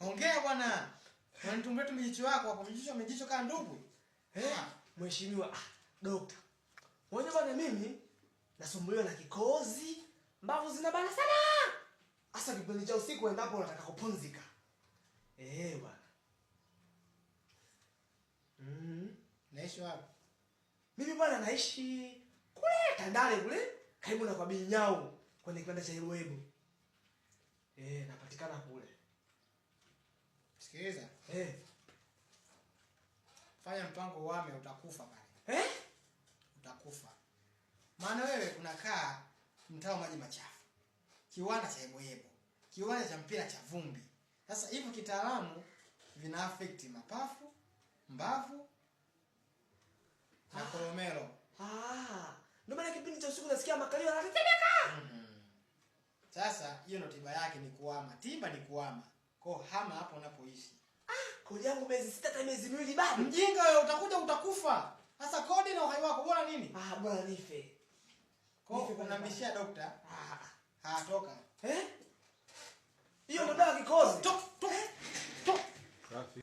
Ongea bwana. Unanitumia tu mijicho yako hapo, mijicho mijicho kama ndugu. Eh, mheshimiwa, ah, dokta. Unajua bwana mimi nasumbuliwa na kikozi, mbavu zinabana sana. Hasa kipindi cha usiku endapo unataka kupumzika. Eh, bwana. Naishi wapi? Mimi bwana naishi kule Tandale kule karibu na kwa Binyau kwenye kibanda cha Iruebu. Eh, napatikana kule. Sikiliza. Eh. Fanya mpango uame, utakufa pale. Eh? Utakufa. Maana wewe unakaa mtaa wa maji machafu, kiwanda cha yeboyebo, kiwanda cha mpira cha vumbi. Sasa hivyo kitaalamu vina affect mapafu, mbavu na koromelo. Ah, ndio maana kipindi cha usiku nasikia makalio yanatetemeka. Sasa hiyo ndio tiba yake, ni kuhama. Tiba ni kuhama. Kwa hama hapo unapoishi. Kodi yangu miezi 6 hata miezi 2 bado. Mjinga wewe, utakuja utakufa. Sasa kodi na uhai wako bora nini? Ah, bora nife. Kwa Nife bwana. unambishia dokta. Ah. Ah, toka.